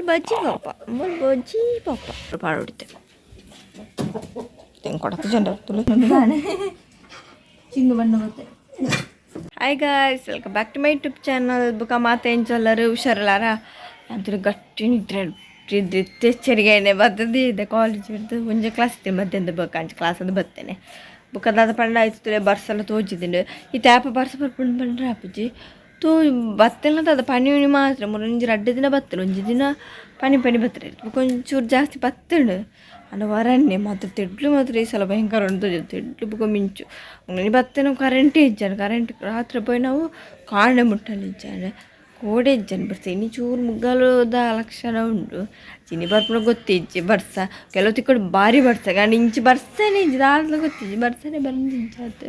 ಬಜ್ಜಿ ಪಾಪ ಬಜ್ಜಿ ಪಾಪ ಪಾಡೊಡಿತೆ ಚಿಂಗು ಬಣ್ಣ ಗೊತ್ತೆ. Hi guys, welcome back to my YouTube channel. ಬುಕ್ಕ ಮಾತೆ ಎಂಚೊಲ್ಲರು ಹುಷಾರಲ್ಲಾರ ಅಂತರ ಗಟ್ಟಿ ನಿದ್ರೆ ಎಚ್ಚರಿಗೆನೆ ಬರ್ತದೆ ಇದೆ. ಕಾಲೇಜ್ ಹಿಡ್ದು ಒಂಜೆ ಕ್ಲಾಸ್ ಇತ್ತು ಮಧ್ಯಾಹ್ನದ ಬೊಕ್ಕ ಅಂಚೆ ಕ್ಲಾಸ್ ಅದು ಬರ್ತೇನೆ. ಬುಕ್ಕದಾದ ಪಂಡ ಆಯ್ತು ಬರ್ಸಲ್ಲ ತೋಜಿದ್ದೀನಿ. ಈ ಟ್ಯಾಪ್ ಬರ್ಸ ಬರ್ಪುಂಡು ಪಂಡ್ರೆ ಅಪ್ಪುಜಿ ತೂ ಬತ್ತೆಲ್ಲ ಅದ ಪನಿ ಉಣಿ ಮಾತ್ರ. ಒಂಜಿ ರಡ್ಡು ದಿನ ಬತ್ತಲು, ಒಂಜಿ ದಿನ ಪನಿ ಪನಿ ಬತ್ತರೆ, ಬೊಕ ಒಂಚೂರು ಜಾಸ್ತಿ ಬತ್ತುಂಡು. ಅಂಡ ವರನ್ನೆ ಮಾತ್ರ ತೆಡ್ಲು ಮಾತ್ರ ಈ ಸಲ ಭಯಂಕರ ಉಂಟು ತೆಡ್ಲು ಬೊಕ ಮಿಂಚು. ಅಂಗಡಿ ಬತ್ತೇನೆ ಕರೆಂಟೇ ಇಜ್ಜಾಂಡ್. ಕರೆಂಟ್ ರಾತ್ರಿ ಪೋಯಿ ನಾವು ಕಾಂಡೆ ಮುಟ್ಟಲು ಇಜ್ಜಾಂಡ್, ಕೋಡೆ ಇಜ್ಜಾಂಡ್. ಬರ್ಸ ಇನಿ ಚೂರು ಮುಗ್ಗಲುದ ಲಕ್ಷಣ ಉಂಡು. ಚಿನಿ ಬರ್ಪುನ ಗೊತ್ತಿಜ್ಜಿ. ಬರ್ಸ ಕೆಲವು ತಿಕ್ಕಡು ಭಾರಿ ಬರ್ಸ ಆಂಡ ಇಂಚಿ ಬರ್ಸನೆ ಇಜ್ಜಿ, ದಾಲ ಗೊತ್ತಿಜ್ಜಿ. ಬರ್ಸನೆ ಬಂದಿಂಚಾತ್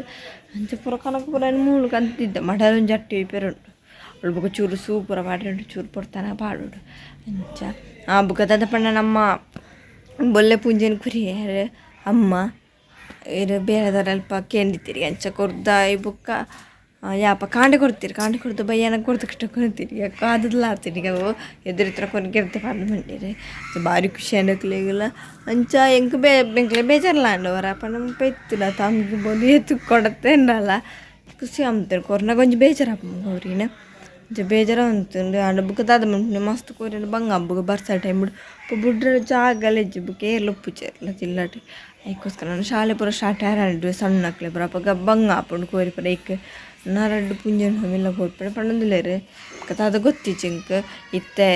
ಅಂಚ ಪೂರ ಕನಕ ಪೂರ ಮೂಲು ಕಂತಿದ್ದ ಮಡಲ್ ಒಂಜಿ ಅಟ್ಟಿ ಉಂಟು. ಅವಳು ಬೊಕ ಚೂರು ಸೂಪುರ ಪಾಡ್ರೆ ಚೂರು ಪೊರ್ತನ ಪಾಡೋಡು ಅಂಚ. ಆ ಬೊಕ ದಾದ ಪಂಡ ನಮ್ಮ ಬೊಲ್ಲೆ ಪೂಂಜೆನ್ ಕುರಿಯರ್ ಅಮ್ಮ ಇರು ಬೇರೆದವ್ರು ಅಲ್ಪ ಕೇಂದಿತ್ತೀರಿ. ಅಂಚ ಕೊರ್ದ ಈ ಬೊಕ್ಕ ಯಾಪ ಕಾಂಡೆ ಕೊಡ್ತೀರಿ, ಕಾಂಡೆ ಕೊಡ್ದು ಬಯ್ಯನ ಕೊಡ್ದು ಕಷ್ಟ ಕೊಡ್ತೀರಿ. ಕಾದದ್ಲ ಆತೀರಿ ಅವು ಎದುರಿತ್ರ ಕೊರ್ಗೆರ್ತೆ ಪಾಡ್ದು ಬಂಡೀರಿ. ಭಾರಿ ಖುಷಿ ಅನ್ನಕ್ಲೆಗಲ ಅಂಚ ಎಂಕ್ ಬೇ ಎಂಕ್ಲೆ ಬೇಜಾರ್ಲ ಅಂಡವರ ಪಂಡ ಪೆತ್ತುಲ ತಮ್ಗೆ ಬೋದು ಎತ್ತು ಕೊಡತ್ತೇನಲ್ಲ ಖುಷಿ ಅಂತಾರೆ. ಕೊರ್ನಾಗ ಒಂಜಿ ಬೇಜಾರಪ್ಪ ಅವ್ರಿನ ಅಂಚ ಬೇಜಾರ ಉಂತುಂಡು. ಆಂಡ ಬುಕ್ಕ ದಾದ ಮನ್ಪುನೆ ಮಸ್ತ್ ಕೋರಿನ ಬಂಗ ಬುಕ್ಕ ಬರ್ಸ ಟೈಮ್ ಬುಡ್ರ ಜಾಗಲ ಇಜ್ಜಿ. ಬುಕ್ಕ ಏರ್ಲ ಉಪ್ಪುಜೆರ್ಲ ತಿಲ್ಲಟ್ ಐಕೋಸ್ಕರ ನಾನು ಶಾಲೆ ಪೂರ ಸ್ಟಾರ್ಟ್ ಆಯ್ತು. ಸಣ್ಣ ಅಕ್ಲೆ ಪೂರ ಅಪಗ ಬಂಗ ಆಪುಂಡು ಕೋರಿ ಪೂರ. ಐಕ್ ನರಡ್ಡು ಪುಂಜನ್ ಮಿಲ್ಲ ಪೋಡ್ಪುಂಡು ಪಂಡೊಂದುಲ್ಲೆರ್. ಬೊಕ ದಾದ ಗೊತ್ತಿಜ್ಜಿ ಎಂಕ್. ಇತ್ತೆ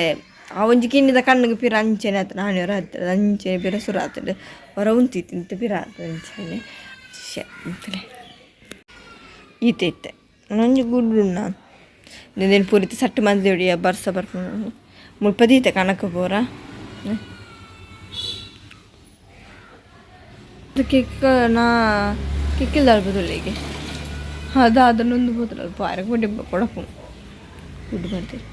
ಆ ಒಂಜಿ ಕಿನ್ನಿದ ಕಣ್ಣಿಗೆ ಪಿರ ಅಂಚೆನೆ ಆತು. ನಾನೇ ಆತದ ಅಂಚೆನೆ ಪಿರ ಸುರು ಆತುಂಡು. ಹೊರ ಉಂತಿತ್ತು ಇಂತ ಪಿರ ಆತು ಅಂಚೆನೆ ಶೆ ಅಂತಲೇ ಈತೆ ಇತ್ತೆ ಒಂಜಿ ಗುಡ್ಡು ಉಂಡು ಪೂರಿತ ಸಟ್ಟು ಮಂದಿ ಬರ್ಸ ಬರ್ಪುಂಡು. ಮುಲ್ಪ ದೀತೆ ಕನಕ ಪೂರ ಕಿಕ್ಕ ನಾ ಕಿಕ್ಕಿಲ್ದ ಅಲ್ಪ ಅದು ಅದನ್ನೊಂದು ಪೋತ್ರ ಪಾರ ಕೊಡಿ ಕೊಡಪು ಗುಡ್ಡು ಮಾಡ್ತೀರಿ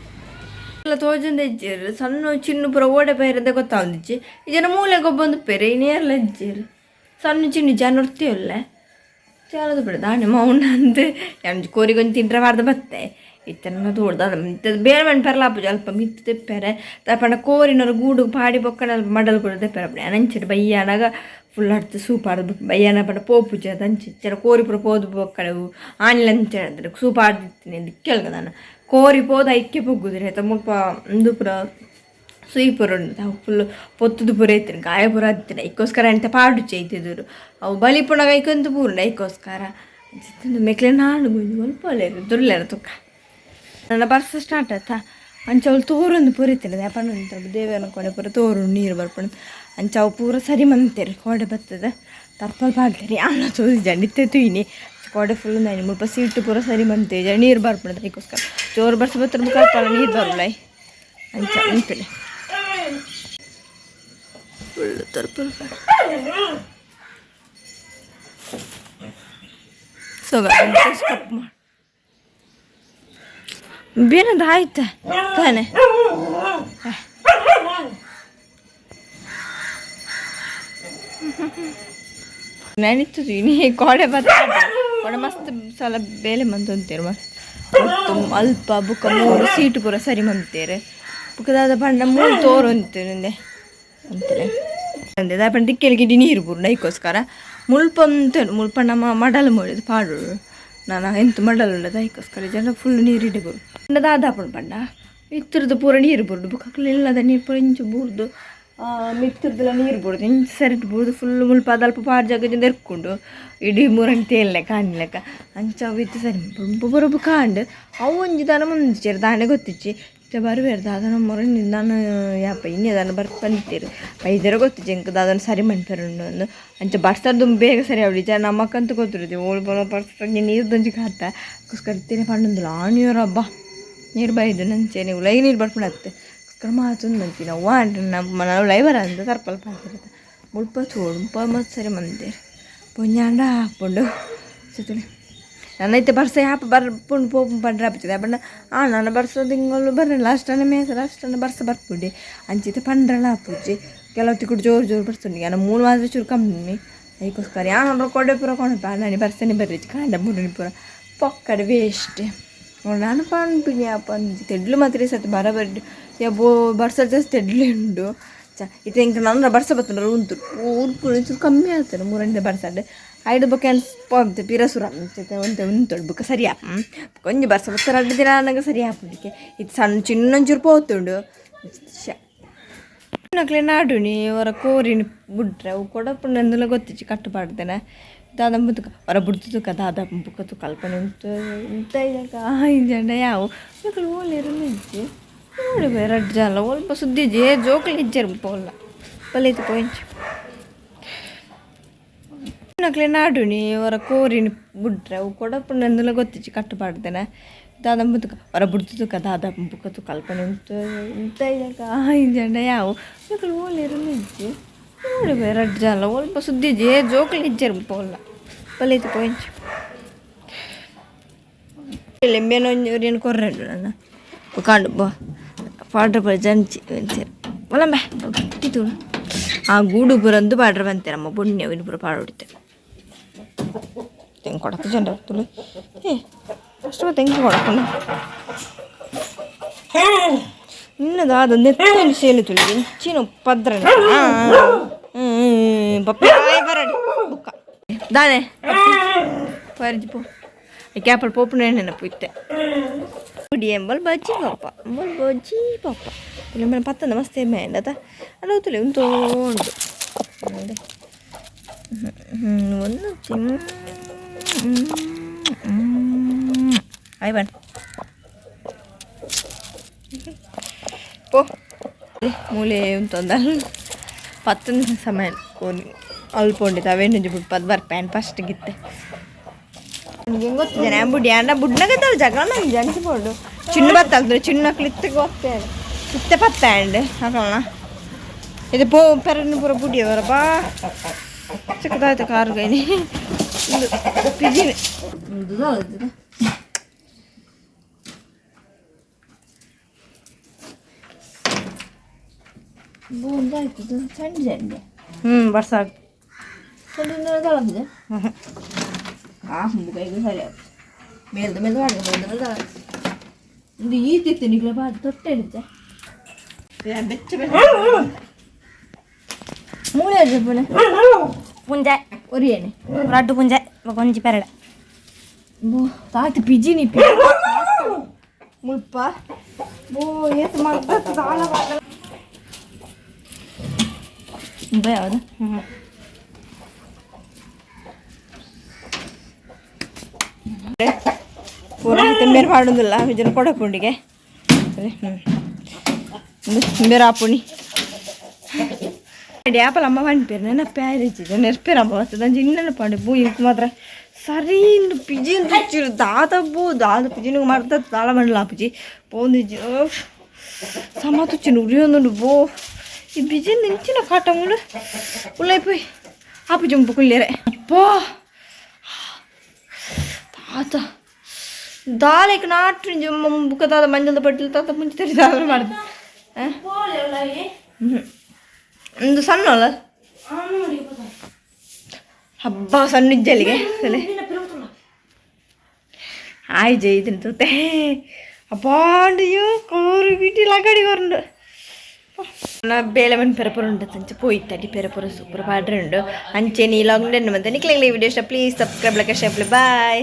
ಎಲ್ಲ ತೋಜೊಂದು ಇಜ್ಜೆರ್. ಸಣ್ಣ ಚಿನ್ನು ಪೂರ ಓಡೆ ಬೈರಂದೆ ಗೊತ್ತಾವಂದಿಜ್ಜಿ. ಈ ಜನ ಮೂಲೆ ಗೊಬ್ಬೊಂದು ಪೆರೆ ಇನೇರ್ಲ ಇಜ್ಜೆರ್. ಸಣ್ಣ ಚಿನ್ನು ಜನ ಒರ್ತಿಯಲ್ಲ ಚಾಲದ ಬಿಡ ದಾನೆ ಮೌನ ಅಂದ್ ಎಂಜಿ ಕೋರಿಗೊಂಜಿ ತಿಂಡ್ರೆ ಬಾರ್ದ ಬತ್ತೆ. ಇತ್ತೆ ನನ್ನ ತೋಡ್ದ ಇತ್ತೆ ಬೇರೆ ಮಣ್ಣು ಪೆರ್ಲ ಆಪುಜಿ. ಅಲ್ಪ ಮಿತ್ತ್ ತೆಪ್ಪೆರೆ ಪಂಡ ಕೋರಿನೊರ ಗೂಡು ಪಾಡಿ ಬೊಕ್ಕಡ ಮಡಲ್ ಕೂಡ ತೆಪ್ಪೆರೆ ಅಪ್ಪುಂಡು. ಅಂಚಿಡ್ ಬಯ್ಯಾನಗ ಫುಲ್ ಅಡ್ತ್ ಸೂಪ್ ಆಡ್ದು ಬಯ್ಯಾನ ಪಂಡ ಪೋಪುಜಿ ಅದು ಅಂಚಿ ಇಚ್ಚರ ಕೋರಿ ಪೂರ ಪೋದು ಬೊಕ್ಕಡೆ ಆನಿಲ್ ಅಂಚ ಸೂಪ್ ಆಡ್ದಿತ್ತಿನಿ ದಿಕ್ಕೆಲ್ಗ ದಾನ ಕೋರಿ ಪೋದು ಐಕ್ಕೆ ಪೊಗ್ಗುದಿರಿ ಐತ. ಮುಲ್ಪ ಉಂದು ಪೂರ ಸುಯಿ ಪೂರ ಉಂಡು. ಅವು ಫುಲ್ ಪೊತ್ತುದು ಪೂರ ಇತ್ತಿನ ಗಾಯ ಪೂರ ಅತ್ತಿನ ಐಕ್ಕೋಸ್ಕರ ಎಂತ ಪಾಡುಚೆ ಇತ್ತಿದ್ರು. ಅವು ಬಲಿಪುನಗ ಐಕೊಂದು ಪೂರ್ಣ ಐಕ್ಕೋಸ್ಕರ ಮೆಕ್ಲೆ ನಾಡು ಗುಂಜು ಒಲ್ಪ ದುರ್ಲೆರ ತುಕ್ಕ. ನನ್ನ ಬರ್ಸ ಸ್ಟಾರ್ಟ್ ಆಯ್ತಾ ಅಂಚ ಅವಳು ತೋರೊಂದು ಪೂರ ಇತ್ತಿನ ಪಂಡ ದೇವನ ಕೊಡೆ ಪೂರ ತೋರು ನೀರು ಬರ್ಪುಂಡು. ಅಂಚ ಅವು ಪೂರ ಸರಿ ಮಂತೇರಿ ಕೋಡೆ ಬರ್ತದೆ ತರ್ಪಲ್ ಪಾಡ್ತೇರಿ ಆನ ತೋಜಿ ಇತ್ತೆ ತೂಯಿನಿ. ಕೋಡೆ ಫುಲ್ ನೈನಿ ಮುಲ್ಪ ಸೀಟು ಪೂರ ಸರಿ ಮಂತೆ ನೀರು ಬರ್ಪುಂಡು. ಅದಕ್ಕೋಸ್ಕರ ಜೋರು ಬರ್ಸ ಬತ್ತರ ಮುಖ ನೀರು ಬರಲ್ಲ ಅಂಚ ಉಂಟು ಫುಲ್ ತರ್ಪಲ್ ಸೊ ಕಪ್ ಮಾಡಿ ಬೇರೆದು ಆಯ್ತಾ ತಾನೆ. ನೆನಿತ್ತು ಇನಿ ಕೋಡೆ ಬತ್ತ ಕೋಡೆ ಮಸ್ತ್ ಸಲ ಬೇಲೆ ಮಂತೊಂತೇರು ಮಸ್ತ್ ಅಲ್ಪ ಬುಕ್ಕ ಮೂರು ಸೀಟು ಪೂರ ಸರಿ ಮಂತೇರು. ಬುಕ್ಕದಾದ ಪಂಡ ಮೂರು ತೋರು ಅಂತೆ ಅಂತಾರೆ ಅಂದೆ ದಾಪಂಡ ದಿಕ್ಕೆಲ್ ಗಿಡಿ ನೀರು ಪೂರ ಐಕೋಸ್ಕರ ಮುಲ್ಪ ಅಂತ ಮುಲ್ಪ ನಮ್ಮ ಮಡಲ್ ಮೂಡಿದ್ ಪಾಡೋಡು ನಾನು ಎಂತ ಮಡಲ್ ಉಂಡದ ಐಕೋಸ್ಕರ ಜನ ಫುಲ್ ನೀರು ಇಡಬಹುದು. ದಾದಾಪುಂಡು ಪಂಡ ಇತ್ತಿರ್ದು ಪೂರ ನೀರು ಬುರ್ಡು ಬುಕ್ಕ ಇಲ್ಲದ ನೀರು ಪೂರ ಇಂಚು ಬೂರ್ದು ಮಿತ್ತುರ್ದೆಲ್ಲ ನೀರು ಬುಡ್ದು ಇಂಚು ಸರಿಟ್ ಬೂರ್ದು ಫುಲ್ ಮುಲ್ಪ ಅದಲ್ಪ ಪಾರ್ ಜಾಗದಿಂದ ಎರ್ಕೊಂಡು ಇಡೀ ಮೂರಂಗ್ ತೇಲ್ಲೆಕ್ಕ ಆನಿಲೆಕ್ಕ ಅಂಚ ಅವು ಇತ್ತು ಸರಿ ಪೂರ ಕಾಂಡ್ ಅವು ಒಂಜಿ ದಾನ ಮುಂಚೆರ್ ದಾನೆ ಗೊತ್ತಿಜ್ಜಿ. ಇತ್ತೆ ಬರುವೆರ್ ದಾದನ ಮೊರ ದಾನ ಯಾಪ ಇನ್ನೇ ದಾನ ಬರ್ಪಂತೀರು ಬೈದರ ಗೊತ್ತಿಜ್ಜಿ ಎಂಕ್ ದಾದನ ಸರಿ ಮನ್ಪೆರುಂಡು ಅಂದು. ಅಂಚ ಬರ್ಸರ್ದು ಬೇಗ ಸರಿ ಅವಳಿ ಜನ ನಮ್ಮಕ್ಕಂತೂ ಗೊತ್ತಿರುತ್ತೆ ಓಳು ಬರೋ ಬರ್ಸ ನೀರು ದೊಂಜಿ ಕಾತ ಕೋಸ್ಕರ ಇತ್ತೇನೆ ಪಂಡೊಂದುಲ್ಲ ಆಣಿಯೋರಬ್ಬ ನೀರು ಬೈದು ನಂಚೆನೆ ಉಲೈ ನೀರು ಬರ್ಪುಂಡು ಅತ್ತೆ ಮಾತೊಂದು ಮಂತಿನ ವಾಂಡ್ ನಮ್ಮ ಉಲೈ ಬರ ಅಂತ ತರ್ಪಲ್ ಪಾತಿರತ್ತ ಮುಲ್ಪ ತೋಡು ಮುಲ್ಪ ಮಸ್ತ್ ಸರಿ ಮಂತೇರು ಪೊಂಜಾಂಡ ಹಾಪುಂಡು ಸುತ್ತಲೆ. ನನ್ನ ಇತ್ತೆ ಬರ್ಸ ಯಾಪ ಬರ್ಪುಂಡು ಪೋಪು ಪಂಡ್ರೆ ಆಪುಜಿ ಪಂಡ ಆ ನನ್ನ ಬರ್ಸ ತಿಂಗಳು ಬರ್ರಲ್ಲ ಅಷ್ಟನೇ ಮೇಸ ಅಷ್ಟನೇ ಬರ್ಸ ಬರ್ಪುಂಡಿ ಅಂಚಿತ್ತೆ ಪಂಡ್ರಲ್ಲ ಆಪುಜಿ. ಕೆಲವು ತಿಕ್ಕುಡು ಜೋರು ಜೋರು ಬರ್ಸುಂಡು ಯಾನ ಮೂರು ಮಾತ್ರ ಚೂರು ಕಮ್ಮಿ ಐಕೋಸ್ಕರ ಯಾನ ಕೊಡೆ ಪೂರ ಕೊಣಪ ನಾನು ಬರ್ಸನೆ ಬರ್ರಿ ಕಾಂಡ ಮೂರನಿ ಪೂರ ಪೊಕ್ಕಡೆ ವೇಸ್ಟ್. ನಾನು ಪನ್ಪಿನಿ ಅಪ್ಪ ತೆಡ್ಲು ಮಾತ್ರ ಸತ್ ಬರಬರಿ ಯಾ ಬೋ ಬರ್ಸ ಜಾಸ್ತಿ ತೆಡ್ಲು ಉಂಡು. ಚ ಇತ್ತೆ ಎಂಕ್ ನನ ಬರ್ಸ ಬತ್ತುಂಡ ಉಂತು ಊರ್ಪು ಚೂರು ಕಮ್ಮಿ ಆಗ್ತದೆ ಮೂರಂಡೆ ಬರ್ಸಡ್ ಐಡು ಬೊಕ್ಕ ಪೋಂತೆ ಪಿರ ಸುರ ಒಂತೆ ಉಂತೊಡು ಬೊಕ್ಕ ಸರಿ ಆಪ್ ಒಂಜಿ ಬರ್ಸ ಬತ್ತ ರಡ್ಡ್ ದಿನ ಆನಗ ಸರಿ ಆಪುಂಡಿಕೆ. ಇತ್ತೆ ಸಣ್ಣ ಚಿನ್ನೊಂಚೂರು ಪೋತುಂಡು. ಶ್ಯೆ ನಕ್ಲೆ ನಾಡುನಿ ಒರ ಕೋರಿನ್ ಬುಡ್ರೆ ಅವು ಕೊಡಪುಂಡು ಗೊತ್ತಿಜ್ಜಿ ಕಟ್ಟು ಪಾಡ್ದೆನ ದಾದ ತುಕ ಒರ ಬುಡ್ದು ತುಕ ದಾದ ಬುಕ್ಕ ತುಕ ಅಲ್ಪನೆ ಉಂತು ಉಂತ ಇಂಜಂಡ ಯಾವು ನಕುಲು ಓಲೇರುನ ಇಜ್ಜಿ ನೋಡು ರಡ್ಡ್ ಜನ ಒಲ್ಪ ಸುದ್ದಿ ಇಜ್ಜಿ ಜೋಕುಲು ಇಜ್ಜೆರ್ ಪೋಲ್ಲ ಬಲೈತು ಪೋಯಿಂಚಿ ನಕ್ಲೆ ನಾಡುನಿ ಒರ ಕೋರಿನ್ ಬುಡ್ರೆ ಅವು ಕೊಡಪುಂಡು ಗೊತ್ತಿಜ್ಜಿ ಕಟ್ಟು ಪಾಡ್ದೆನ ದಾದ ತುಕ ಒರ ಬುಡ್ದು ತುಕ ದಾದ ಬುಕ್ಕ ತುಕ ಅಲ್ಪನೆ ಉಂತು ಉಂತ ಇಂಜಂಡ ಯಾವು ನಕುಲು ಓಲೇರುನ ಇಜ್ಜಿ ನೋಡು ರಡ್ಡ್ ಜನ ಒಲ್ಪ ಸುದ್ದಿ ಇಜ್ಜಿ ಜೋಕುಲು ಇಜ್ಜೆರ್ ಪೋಲ್ಲ ಬಲೈತು ಪೋಯಿಂಚಿ ಲಿಂಬೆನ ಒಂಜಿ ಒರಿಯನ್ ಕೊರ್ರೆಂಡು ನನ್ನ ಕಾಂಡು ಬೋ ಪಾಡ್ರ ಪೂರ ಜಂಚಿ ಒಂಚೇರು ಒಲಂಬೆ ಗಟ್ಟಿ ತೂಡು ಆ ಗೂಡು ಪೂರಂದು ಪಾಡ್ರ ಬಂತೆ ನಮ್ಮ ಪುಣ್ಯ ಇನ್ನು ಪೂರ ಪಾಡೊಡಿತೆ ತೆಂಗ್ ಕೊಡಕ್ಕೆ ಜನ ತುಳು ಏ ಅಷ್ಟು ತೆಂಗಿ ಕೊಡಕೊಂಡು ನಿನ್ನದಾದ ನೆತ್ತೊಂದು ಸೇಲು ತುಳಿ ಇಂಚಿನ ಪದ್ರ ಪಪ್ಪಿ ಬರಡಿ ಬುಕ್ಕ ದಾನೆ ಪರ್ಜಿ ಪೋ ಕ್ಯಾಪಲ್ ಪೋಪುನ ನೆನಪು ಇತ್ತೆ ಉಡಿ ಎಂಬಲ್ ಬಜ್ಜಿ ಪಾಪ ಅಂಬಲ್ ಬಜ್ಜಿ ಪಾಪ ತುಳಿ ಪತ್ತಂದ ಮಸ್ತ್ ಎಮ್ಮೆ ಅದ ಅಲ್ಲ ತುಳಿ ಉಂಟು ಉಂಟು ಒಂದು ಆಯ್ ಬನ್ ಪೋ ಮೂಲೆ ಉಂತೊಂದ ಪತ್ತೊಂದು ಸಮಯ ಕೋನಿ ಅಲ್ಪ ಉಂಡಿತ್ತು ಅವೇನು ಬುಡ್ಪದ್ ಬರ್ಪೇನ್ ಫಸ್ಟ್ ಗಿತ್ತೆ ನಿಮಗೆ ಗೊತ್ತಿದ್ದೇನೆ ಬುಡಿ ಅಂಡ ಬುಡ್ನಗ ಜಗಳ ನಂಗೆ ಜಂಚಿ ಬೋಡು ಚಿನ್ನ ಬತ್ತಲ್ದ್ರೆ ಚಿನ್ನಕ್ಲು ಇತ್ತೆ ಗೊತ್ತೇ ಇತ್ತೆ ಪತ್ತ ಅಂಡ್ ಹಾಕೋಣ ಇದು ಪೋ ಪೆರನ್ನು ಪೂರ ಬುಡಿ ಅವರ ಬಾ ಚಿಕ್ಕದಾಯ್ತು ಕಾರು ಗೈನಿ ಪಿಜಿನ ಬೂಂದಾಯ್ತು ಸಣ್ಣ ಸಣ್ಣ ಹ್ಞೂ ಬರ್ಸ ಸಣ್ಣ ಆ ಕೈಗೆ ಸರಿ ಮೇಲ್ದ ಮೇಲ್ದ ಮೇಲ್ದ ಮೇಲ್ದ ಒಂದು ಈತಿತ್ತು ನಿಗ್ಲ ಬಾ ತೊಟ್ಟೆ ಹಿಡಿತೆ ಬೆಚ್ಚ ಬೆಚ್ಚ ಮೂಳೆ ಪುಣೆ ಪುಂಜೆ ಒರಿಯೇನೆ ರಡ್ಡು ಪುಂಜೆ ಒಂಜಿ ಪೆರಡೆ ಬೋ ತಾತ ಪಿಜಿನಿ ಪಿ ಮುಲ್ಪ ಬೋ ಏತ್ ಮಗ್ಗ ತಾಳ ಯಾವ್ದು ಹ್ಞೂ ಪೂರ ಮೇರೆ ಪಾಡೊಂದಿಲ್ಲ ವಿಜನ ಕೊಡಪುಂಡಿಗೆ ಹ್ಞೂ ಮೇರೆ ಆಪುಣಿ ಆಪಲ್ ಅಮ್ಮ ಪನ್ಪೇರು ನೆನಪೆ ಆಯ್ರಿಜ್ಜಿ ನೆರ್ಪೇರು ಅಮ್ಮ ಬರ್ತದೆ ಅಂಚ ಇನ್ನೆಲ್ಲ ಪಾಂಡೆ ಬೂ ಇಂಕ್ ಮಾತ್ರ ಸರಿ ಇಂದು ಪಿಜಿನ್ ತುಚ್ಚಿರು ದಾದ ಬೂ ದಾದ ಪಿಜಿನ ಮರ್ದ ದಾಳ ಮಂಡಲ ಆಪುಜಿ ಪೋಂದಿಜ್ಜಿ ಸಮ ತುಚ್ಚಿನ ಉರಿಯೊಂದುಂಡು ಬೋ ಈ ಬಿಜಿನ್ ಇಂಚಿನ ಕಾಟ ಮುಳು ಉಳ್ಳಾಯಿ ಪೋಯ್ ಆಪುಜಿ ಮುಂಪು ಕುಲ್ಲೇರೆ ಅಪ್ಪಾ ತಾತ ದಾಲೆಕ್ ನಾಟು ಬುಕ್ಕ ತಾತ ಮಂಜಲ್ದ ಪಟ್ಟಿಲ್ ತಾತ ಮುಂಚೆ ತರಿ ದಾಲ ಮಾಡ್ದೆ ಒಂದು ಸಣ್ಣ ಅಲ್ಲ ಹಬ್ಬ ಸಣ್ಣ ಇಜ್ಜಲಿಗೆ ಸಲೆ ಆಯ್ ಜೈ ಇದನ್ನ ತೂತೆ ಅಪ್ಪಾಂಡಿಯೋ ಕೋರು ಬಿಟ್ಟಿ ಲಗಡಿ ಕೊರಂಡು ಬೇಳೆ ಮಣ್ಣು ಪೆರಪುರ ಉಂಟು ಅಂಚೆ ಪೋಯ್ತಡಿ ಪೆರಪುರ ಸೂಪರ್ ಪಾಡ್ರೆ ಉಂಡು. ಅಂಚೆ ನೀ ಲಾಗ್ ಮತ್ತೆ ನಿಕ್ಲೆಗ್ಲೆ ವಿಡಿಯೋ ಇಷ್ಟ please subscribe like share bye.